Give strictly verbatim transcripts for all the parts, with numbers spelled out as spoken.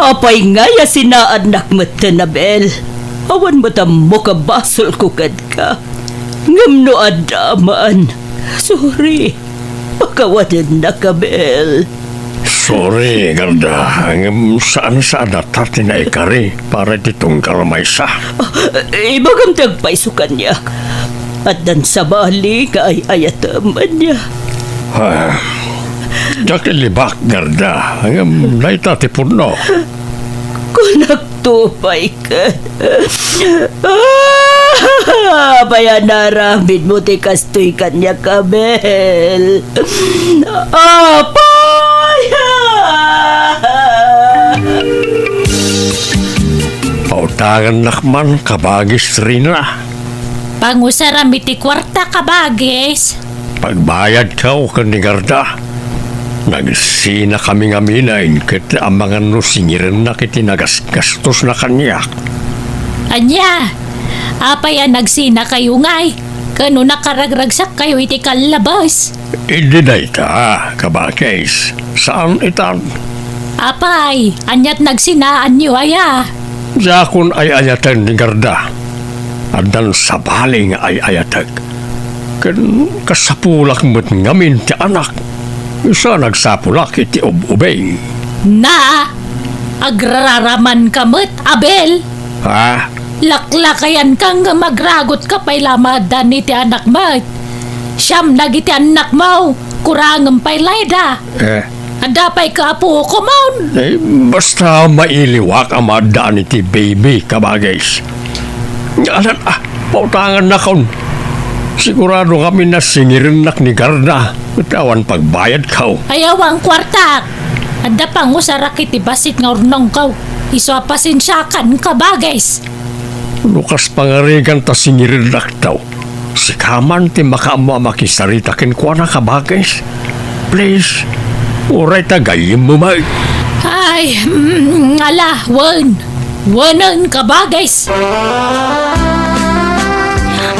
Apay ngay a sinaannak metten, Abel? Awan met ammok a basolko kenka. Ngem no adda man, sorry. Pakawanennak, Abel. Sorry, Garda. Ngem saan-saan a ta ti naikari para iti tunggal maysa. Ah, ibagam ti agpayso kaniak. Addan sabali nga ay-ayatem ania. Ah, diak ilibak, Garda. Ngem dayta ti pudno. Kunak to pay ket. Ah, apay a naaramidmo ti kastoy kaniak, Abel? Apay! Pautangannak man, kabagis Rina. Pangusaram iti kuarta, kabagis. Pagbayadkaw ken ni Garda. Nagsinakami ngamin ket amangan no singirennak iti nagasgastosna kaniak. Ania? Apay a nagsinakayo ngay? Ken no nakaragragsakkayo iti kallabes? Idi dayta, kabagis, saan itan. Apay, aniat nagsinaanyo aya? Diakon ay-ayaten ni Garda. Addan sabali nga ay-ayatek. Ken kasapulak met ngamin ti anak. Isu a nagsapulak iti ub-ubing. Na, agrararamanka met, Abel. Ha? Laklakayanka ngem agragutka pay la maaddan iti anak met. Siam dagiti annakmo, kurangem pay layda. Eh. Adda pay kaapuko man. Eh, basta mailiwak a maaddaan iti baby, kabagis. Alan, ah, pautangannakon. Sigurado ngamin a singirennak ni Garda, ket awan pagbayadkaw. Ayaw ang kuartak. Adda pangusarak iti bassit nga urnongko. Isu a pasensiakan, kabagis. No kas pangarigan ta singirennak daw, sika man ti makaammo a makisarita kenkuana, kabagis. Please, uray ta gayyemmo met. Ay, mm, ala, wen. Wenen, kabagis.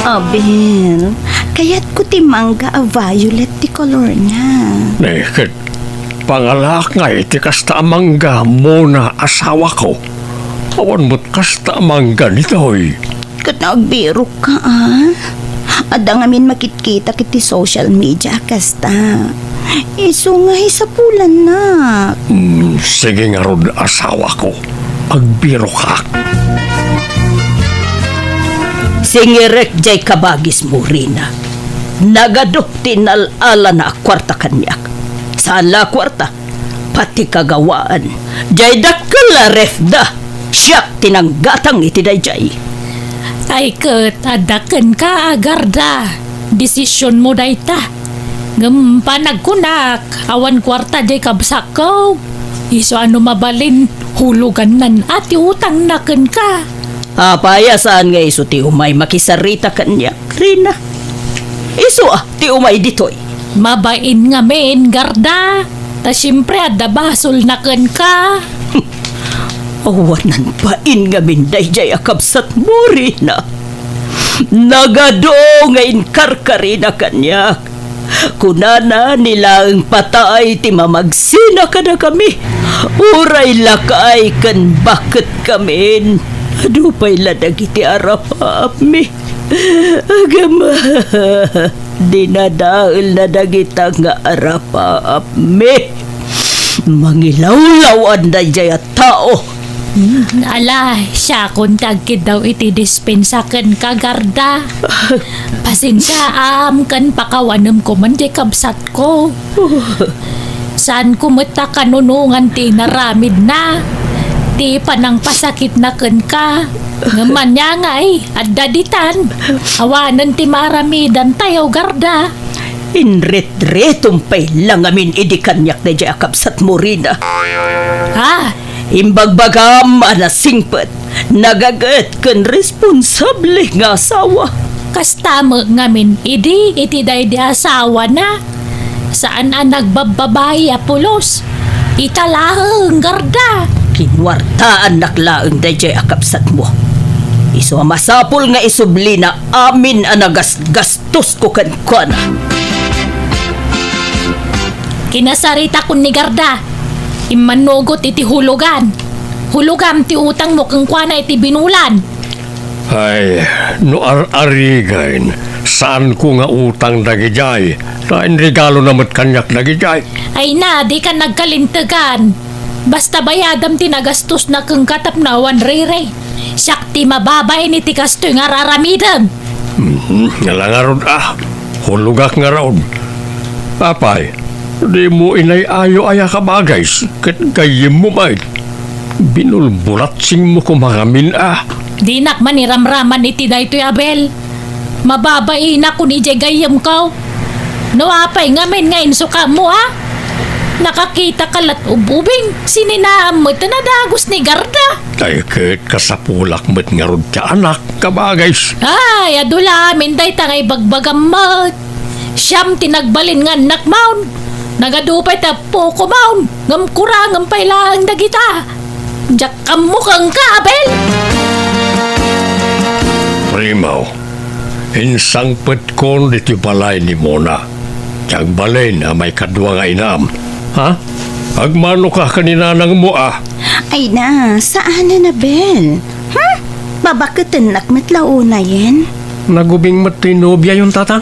Abel, kayatko ti mangga a violet ti kolorna. Eh, ket pangalaak ngay ti kasta a mangga, Mona, asawako. Awan met kasta a mangga ditoy. Ket agbirokka, a? Adda ngamin makitkitak iti social media a kasta. Isu nga isapulannak. Hmm, sige ngarud, asawako. Agbirokak. Singirek jay kabagis, Morina. Nagadok ti inal-alana a kuarta kaniak. Saan la a kuarta. Pati kagawaan, jay dakkel a refda, siak ti nanggatang iti dayjay. Ay ket, adda kenka a Garda. Desisionmo dayta. Ngem panagkunak, awan kuarta jay kabsatko. Isu a no mabalin, hulogannan a ti utangna kenka. Apay a saan nga isu ti umay makisarita kaniak, Rina? Isu a ti umay ditoy. Mabain ngamin, Garda. Ta siempre, adda basolna kenka. Awanan bain ngamin dayjay a kabsatmo, Rina. Nagadu nga inkarkarina kaniak. Kunana, ni laeng patay ti mamagsina kadakami. Uray lakay ken baketkamin. Adu pay la dagiti arapaapmi. Agama, dinadaelna dagita nga arapaapmi. Mangilawlawan dayjay a tao. Hmm, ala, siakon ti agkiddaw iti dispensa kenka, Garda. Pasensiaam ken pakawanem koman jay kabsatko. Saanko met a kanunongan ti inaramidna, ti panangpasakitna kenka. Ngem ania ngay, adda ditan. Awanen ti maaramidantayo, Garda. Inritritmo pay la ngamin idi kaniak dayjay a kabsatmo, Rina. Ah, imbagbagam a nasingpet, nagaget ken responsable nga asawa. Kasta met ngamin idi iti daydi asawana. Saan a nagbabbabai a pulos. Ita laeng, Garda. Kinuartaannak laeng dayjay a kabsatmo. Isu a masapul nga isublina amin a nagasgastosko kenkuana. Kinasaritakon ni Garda. Immanugot iti hulogan. Hulogam ti utangmo kenkuana iti binulan. Ay, no ar-arigen, saanko nga utang dagidiay, ta inregalona met kaniak dagidiay. Ay na, dika nagkalintegan. Basta bayadam ti nagastosna kenka tapno awan riri. Siak ti mababain iti kastoy nga ar-aramidem. Mhm, nga la ngarud a, hulogak ngarud. Apay, dimo inay-ayo aya kabagis, ket gayyemmo met. Binulbulatsingmo koma ngamin a. Dinak maniramraman iti daytoy, Abel. Mababainak kon idiay gayyemko. No apay ngamin nga insukaammo a? Nakakitaka la't ub-ubing, sininaam met a dagus ni Garda. Ay, ket kasapulak met ngarud ti anak, kabagis. Ay, adu la amin dayta nga ibagbagam met. Siam ti nagbalin nga annakmon. Nagadu pay ti appokomon. Ngem kurangem pay laeng dagita. Diak ammo kenka, Abel! Primo, insangpetkon ditoy balay ni Mona. Ti agbalin a maikadua nga inam. Ha? Agmanoka ken ni nanangmo a? Ay na, saanen, Abel. Hmm? Babaketennak met la unayen. Nagubing met ti nobiayon, Tatang.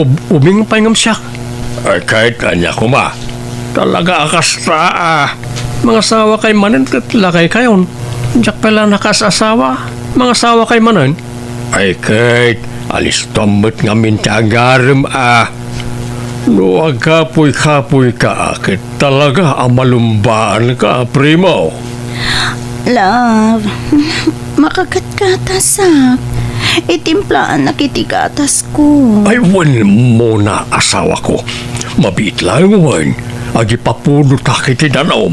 Ub-, ubing pay ngem siak. Ay, ket ania koma? Talaga a kasta a. Mangasawakay manen ket lakaykayon. Diak pay la nakaas-asawa. Mangasawakay manen. Ay, ket alistoam met ngamin ti agarem a. No agkapuy-kapuyka, ket talaga a malumbaanka, Primo. Love, makakatgatasak. Itimplaanak iti gatasko. Ay, wen, Mona, asawako. Mabiit laeng wen, agipapudotak iti danum.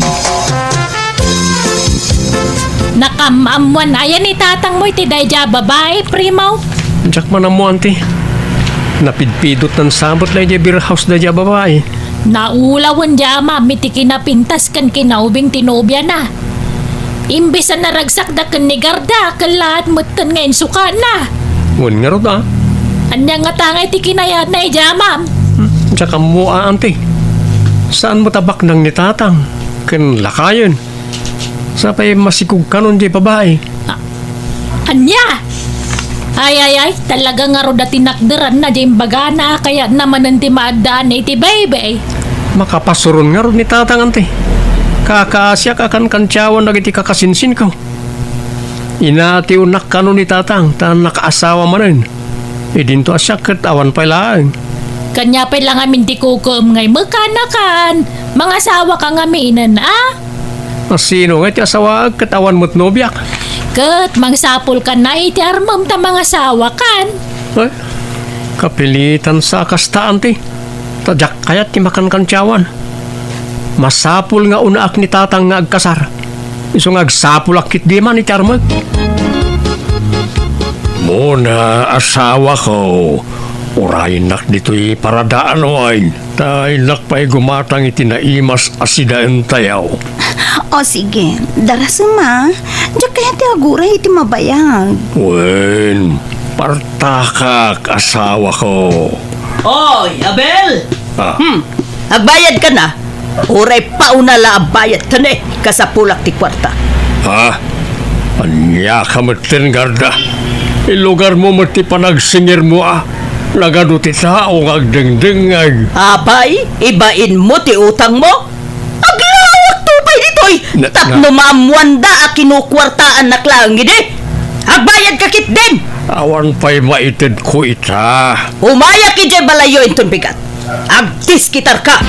Nakaam-ammoan aya ni tatangmo iti daydiay a babai, Primo? Diak man ammo, Auntie. Napidpidotnan sa met la idiay beer house daydiay a babai. Naulawen di amam iti kinapintas ken kinaubing ti nobiana. Imbes a naragsakda ken ni Garda, kellaat metten nga insukana. Wen ngarud a. Ania ngata nga iti kinayatna idiay amam? Hmm, diak ammo a, Auntie. Saan met a baknang ni tatang ken lakayen. Sapay masikog kanon diay babai. A-, ania? Ay, ay, ay, talaga ngarud a tinakderanna diay imbagana a kayatna manen ti maaddaan iti baybay. Makapasuron ngarud ni tatang, Auntie. Kakaasiak a kankantiawan dagiti kakasinsinko. Inatiwnak kanon ni tatang ta nakaasawa manen. Idinto a siak ket awan pay laeng. Kania pay la ngamin ti kukuem nga imekanakan. Mangasawaka ngaminen, a? A sino ngay ti asawaek ket awan met nobiak? Ket mangsapulkan iti armem ta mangasawakan. Ay, kapilitan sa a kasta, Auntie. Ta diak kayat ti makankantiawan. Masapul nga unaak ni tatang nga agkasar. Isu nga agsapulak ketdi man iti armek. Mona, asawako, urayennak ditoy paradaan wen, ta innak pay gumatang iti naimas a sidaentayo. O sige, darasem a. Diak kayat ti aguray iti mabayag. Wen, partakak, asawako. Oy, Abel! Ah. Hmm, agbayadka na? Uray pauna la a bayad, tane, kasapulak ti kuarta. Ha? Ania ka metten, Garda? Ilugarmo met ti panagsingermo a. Nagadu ti tao nga agdengdengngeg. Apay, ibainmo ti utangmo? Aglawakto pay ditoy. Na-, tapno na- maammoanda a kinukuartaannak laeng idi. Agbayadka ketdin. Awan pay maitedko ita. Umayak idiay balayyo inton bigat. Agdiskitarka!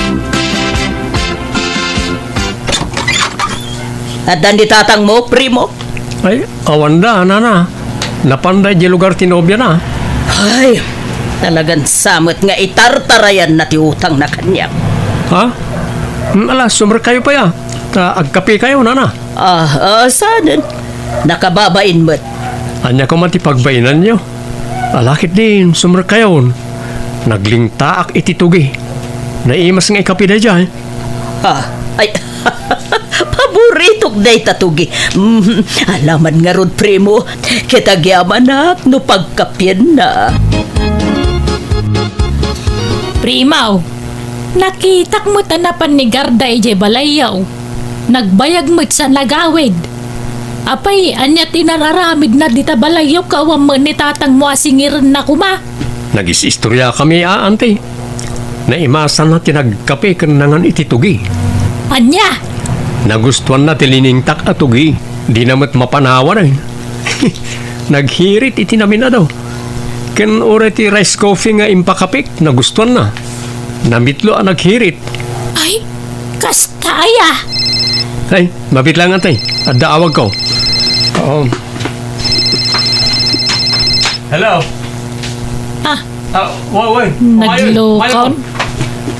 Adda ni tatangmo, Primo? Ay, awanda, nana. Napanda idiay lugar ti nobiana. Ay, talagan sa met nga itartarayanna ti utangna kaniak. Ha? Mm, ala, sumrekkayo pay a. Ta agkapekayo, nana. Ah, ah, saanen? Nakababain met. Ania koma ti pagbainanyo? Ala ketdin, sumrekkayon. Naglingtaak iti tugi. Naimas nga ikapi daydiay. Ah, ay, paboritok dayta tugi. Mm, alaman ngarud, Primo, ket agyamanak no pagkapienna. Primo, nakitak met a napan ni Garda idiay balayyo. Nagbayag met sa nagawid. Apay, ania ti nararamidna dita balayyo, awan met ni tatangmo a singirenna koma? Nagis-istoriakami a, anti. Naimasanna ti nagkape ken nangan iti tugi. Ania? Nagustuanna ti liningtak a tugi. Dina met mapanawan, eh. Naghirit iti namin-adu. Ken uray ti rice coffee nga impakapek, nagustuanna. Namitlo a naghirit. Ay, kasta aya. Ay, mabit lang, anti. Adda awagko. Oo. Hello? Ah, Ah, wa-, wa-, naglokaw.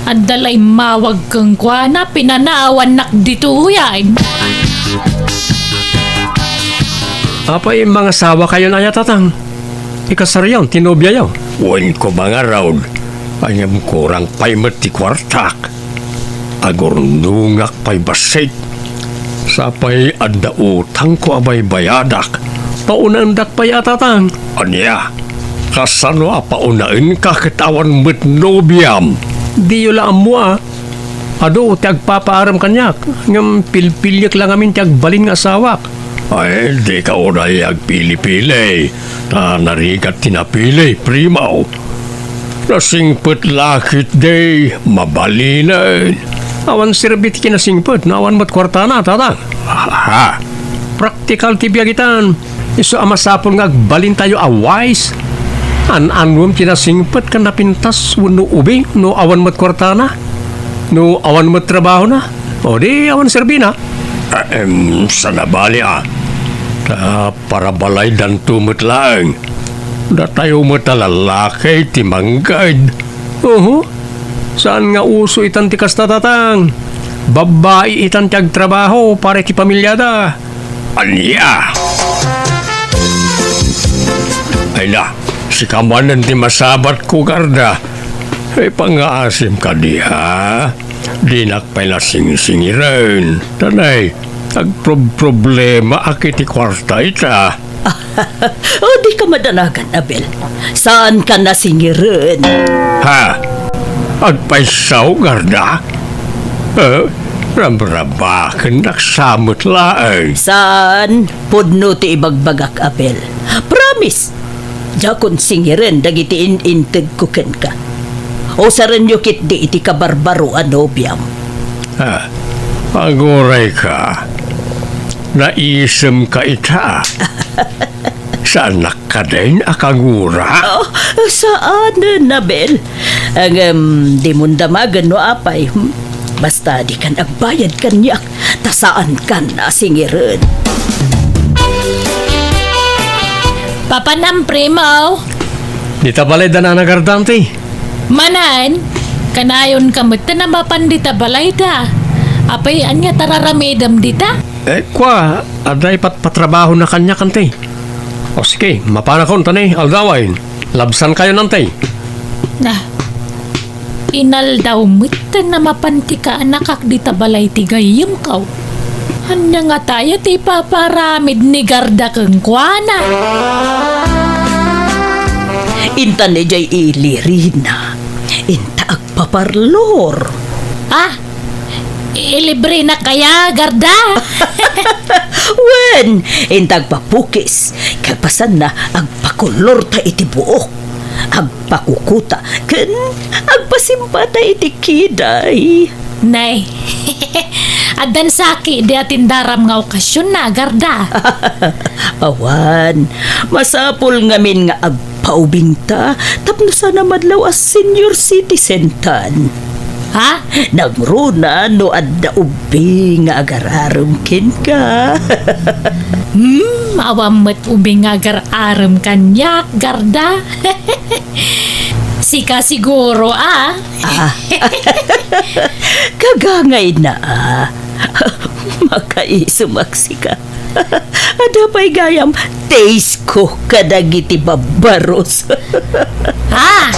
Adda la immawag kenkuana, pinanawannak ditoyen. Apay, mangasawakayon aya, tatang? Ikasaryo ti nobiayo? Wen ko, mangarud. Ngem kurang pay met ti kuartak. Agurnongak pay bassit. Sapay adda utangko a baybayadak. Paunaendak pay a, tatang. Ania? Kasano a paunaenka ket awan met nobiam? Diyo la ammo a. Adu ti agpapaarem kaniak, ngem pilpiliek la ngamin ti agbalin nga asawak. Ay, dika unay agpili-pili. Ta narigat ti napili, primo. Nasingpet la ketdi, mabalinen. Awan serbi ti kinasingpet no awan met kuartana, tatang. Aha. Praktikal ti biag itan. Isu a masapul nga agbalintayo a wise. An-anuem ti nasingpet ken napintas wenno ubing no awan met kuartana? No awan met trabahona? O di awan serbina? Ahem, saan a bali a. Ta parabalaydanto met laeng. Datayo met a lalaki ti mangged. Uhu. Saan nga uso itan ti kasta, tatang? Babbai itan ti agtrabaho para iti pamiliada. Ania? Ay na, sika manen ti masabatko, Garda. Ay, pangngaasim kadi, ha? Dinak pay nasingsingiren. Tanay, agprob-problema ak iti kuarta ita. O, dika madanagan, Abel. Saanka nasingiren. Ha? Agpayso, Garda? Eh, rabrabakennak sa met laeng. Saan? Pudno ti ibagbagak, Abel. Promise! Diakon singiren dagiti in-intedko kenka. Usarenyo ketdi iti kabarbaro a nobiam. Ah, agurayka. Naisemka ita. Saannak kadin a kagura? Oh, saanen, Abel. Ngem, dimon damagen no apay. Hmm? Basta dikan agbayad kaniak, ta saankan a singiren. Papanam, primo. Dita balay da Nana Garda, anti. Manen, kanayonka met a mapan dita balayda. Apay, ania ti ar-aramidem dita? Eh, kua, adda ipatpatrabahona kaniak, anti. O sige, mapanakon ta ni aldawen. Labsankayon, anti. Na, inaldaw met a mapan ti kaanakak dita balay ti gayyemko. Ania ngata aya ti ipapaaramid ni Garda kenkuana? Inta ne jay ilirina. Inta agpaparlor. Ah, ilibrena kaya, Garda? Wen, inta agpapukis. Kalpasanna, agpakolorta iti buok. Agpakukuta. Ken agpasimpata iti kiday. Nay, addan saki di atindaram nga okasionna, Garda. Awan, masapul ngamin nga agpaubingta tapno saan a madlaw a senior citizen tan. Ha? Nangruna no adda ubing nga agar-arem kenka. Hmm, awan met ubing nga agar-arem kaniak, Garda. Sika siguro, ah. Ah. Kagangayna, ah. Makaisumak sika. Adda pay gayam taste ko kadagiti babbaros. Ah!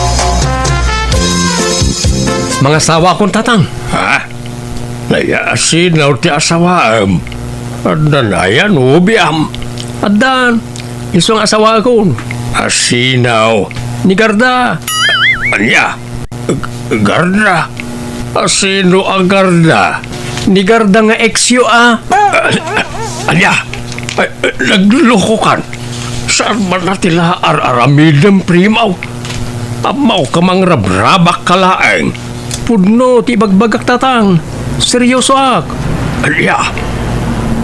Mangasawakon, tatang. Ha? Naiasino ti asawaem? Adda aya nobiam? Addan. Isu nga asawakon. Asino? Ni Garda. Ania? G-, Garda? Asino a Garda? Ni Garda nga ex-yo a. Ah, ania? Ay, naglokokan. Saan man na ti la ar-aramidem, Primo? Ammok a mangrabrabak ka laeng. Pudno ti ibagbagak, Tatang. Seryosoak. Ania?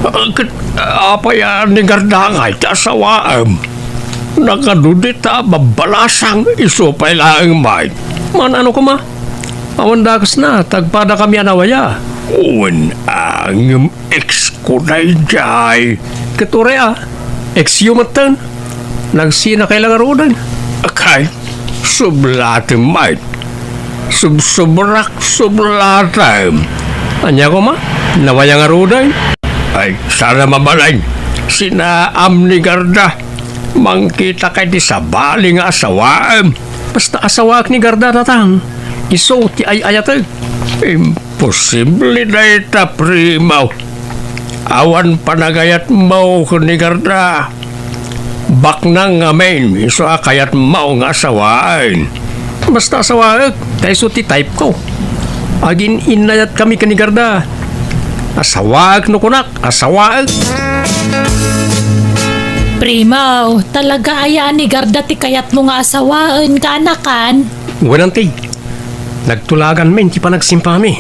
Ah, ket apay a ni Garda ngay ti asawaem? Nakadudi ta babbalasang isu pay laeng met. Man-ano koma? Awan dakesna, tagpadakami a nawaya. Wen a ngem ex ko daydiay. Ket uray a, ex-yo metten. Nagsinakay la ngaruden. Kay, sublatem met. Subsobrak, sublatem. Ania koma? Nawaya ngaruden? Ay, saan a mabalin. Sinaam ni Garda. Mangkitak iti sabali nga asawaem. Basta asawaek ni Garda, Tatang. Isu ti ay-ayatek. Imposible dayta, Primo. Awan panagayatmo ken ni Garda. Baknang ngamin, isu a kayatmo nga asawaen. Basta asawaek, ta isu ti type ko. Agin-innayatkami ken ni Garda. Asawaek no kunak, asawaek. Primo, talaga aya a ni Garda ti kayatmo nga asawaen, kaanakan? Wen, Auntie. Nagtulagan met ti panagsimpami.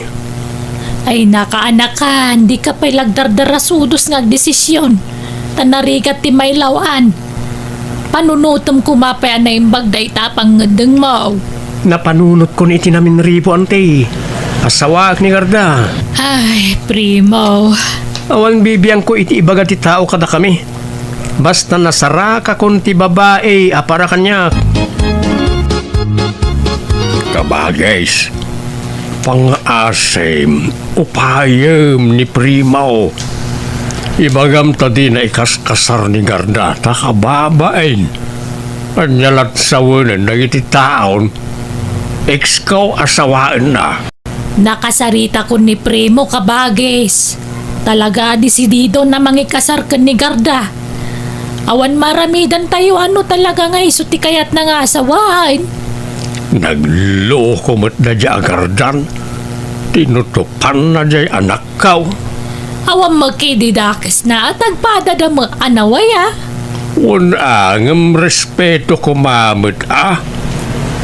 Ay, kaanakan, dika pay la agdardarasudos nga agdesision. Ta narigat ti mailaw-an. Panunotem koma pay a naimbag dayta a pangngeddengmo. Napanunotkon iti naminribo, Auntie. Asawaek ni Garda. Ay, Primo. Awan bibiangko iti ibaga ti tao kadakami. Basta nasarakakon ti babai a para kaniak. Kabagis, pangaasim, upayem ni Primo. Ibagam ta dina ikaskasar ni Garda ta kababain. Ania lat sawenen dagiti taon, ex ko a sawaenna. Nakasaritakon ni Primo, kabagis. Talaga a desidido a mangikasar ken ni Garda. Awan maaramidantayo a no talaga nga isu ti kayatna nga asawaen. Nagloko met daydiay a Gardan. Tinutopanna diay anakko. Awan met idi dakesna a tagpadada met a nawaya. Wen a, ngem respeto koma met a.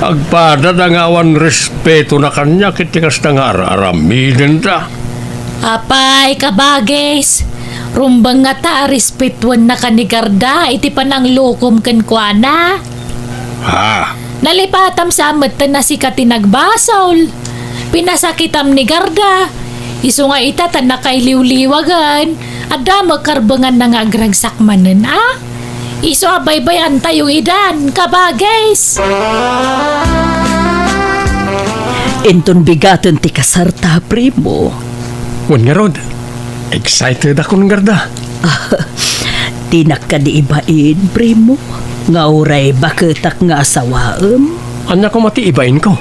Agpadada nga awan respetona kaniak iti kasta nga ar-aramidenda. Apay, kabagis, rumbeng ngata a respetuennaka ni Garda iti pananglokom kenkuana? Ha? Nalipatam sa metten a sika ti nagbasol. Pinasakitam ni Garda. Isu nga ita ta nakailiwliwagen. Adda met karbenganna nga agragsak manen, a? Isu a baybay-antayo idan, kabagis! Inton bigaten ti kasarta, Primo. Wen ngarud, excited akon, Garda. Dinak kadi ibain, Primo, nga uray baketak nga asawaem? Ania koma ti ibainko?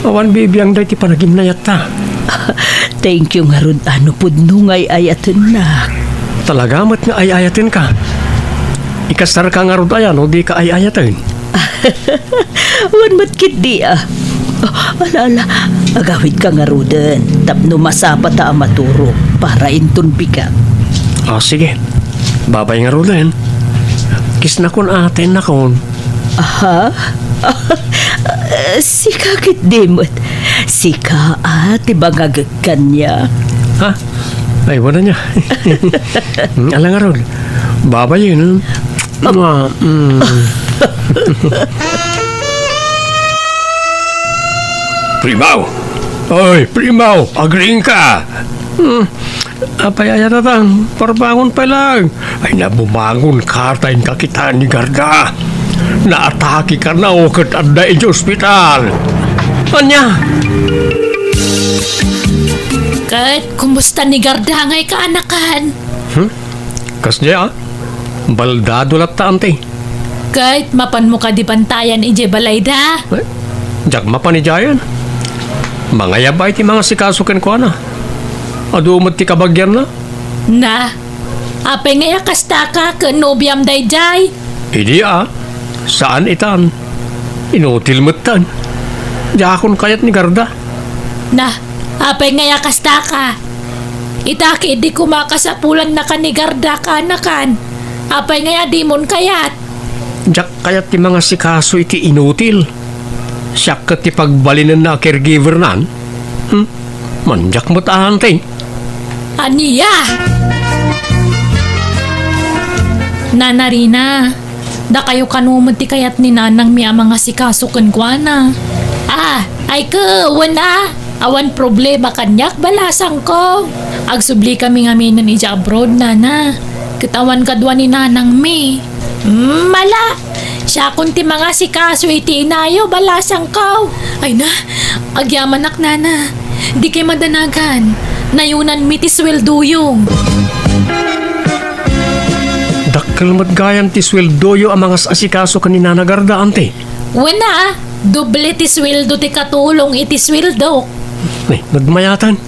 Awan bibiang daydi panaginayatta. Thank you ngarud a no pudno nga ay-ayatennak. Talaga met nga ay-ayatenka. Ikasarka ngarud aya no dika ay-ayaten? Wen met ketdi a. Oh, ala, ala, agawidka ngaruden tapno masapata a maturog para inton bigat. Ah, sige. Babay ngaruden. Kissnakon a, tennakon. Aha? Sika ketdi met. Sika a ti bangagek kaniak. Ha? Ay, wala niya. Ala ngarud. Babayen, ha? Mua, mm. Primo! Oy, Primo! Agriingka! Hmm. Apay aya, Tatang, parbangon pay laeng. Ay, na, bumangonka ta inka kitaan ni Garda. Naatakeka no ket adda iti ospital. Ania? Ket kumusta ni Garda ngay kaanakan? Hmm? Kasdiay a? Baldado latta, Auntie. Ket mapanmo kadi bantayan idiay balayda? Eh, diak mapan idiayen. Mangayab a iti mangasikaso kenkuana. Adu met ti kabagianna. Na, apay ngay a kastaka ken nobiam daydiay? Idi a, saan itan. Inutil metten. Diakon kayat ni Garda. Na, apay ngay a kastaka? Ita ketdi koma kasapulanna kan ni Garda, kaanakan. Apay ngay a dimon kayat? Diak kayat ti mangasikaso iti inutil. Siak ket ti pagbalinenna a caregiver-nan. Hmm? Mandiak met a, ante. Ania? Nana Rina, dakayo kano met ti kayat ni nanangmi a mangasikaso kenkuana? Ah, ay ket, wen a. Awan problema kaniak, balasangko. Agsublikami ngaminen idiay abroad, nana. Ket awan kadua ni nanangmi. Hmm, ala. Siakon ti mangasikaso iti inayo, balasangko. Ay na, agyamanak, nana. Dikay madanagan. Nayunanmi ti sueldoyo. Dakkel met gayam ti sueldoyo a mangas-asikaso ken ni Nana Garda, ante. Wen a, doble ti sueldo ti katulong iti sueldok. Ay, nagmayatan.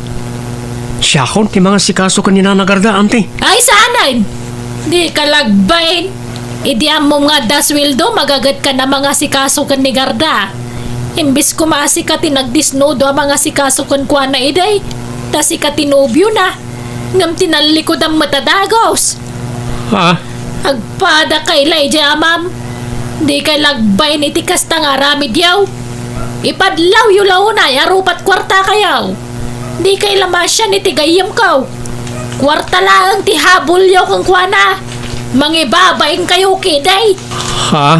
Siakon ti mangasikaso ken ni Nana Garda, ante. Ay, saanen? Dika lagbain. Idi ammom nga adda sueldo, magagetka a mangasikaso ken ni Garda. Imbes koma a sika ti nagdisnudo a mangasikaso kenkuana idi, ta sika ti nobiona. Ngem tinallikudam met a dagus. Ha? Agpadakay la idiay amam. Dikay lagbain iti kasta nga aramidyo. Ipadlawyo la unay a rupat kuartakayo. Dikay la masian iti gayyemko. Kuarta laeng ti habulyo kenkuana. Mangibabainkayo ketdi. Ha?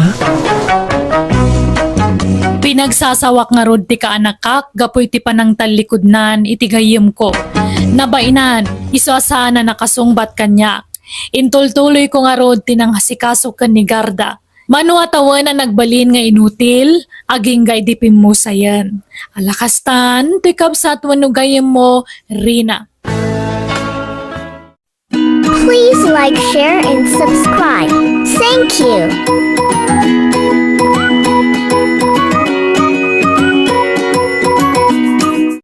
Pinagsasawak ngarud ti kaanakak gapu iti panangtallikudnan iti gayyemko. Nabainan, isu a saan a nakasungbat kaniak. Intultuloyko ngarud ti nangasikaso ken ni Garda. Mano a tawen a nagbalin nga inutil, agingga idi pimmusayen. Ala kastan, toy kabsat wenno gayyemmo, Rina. Please like, share, and subscribe. Thank you.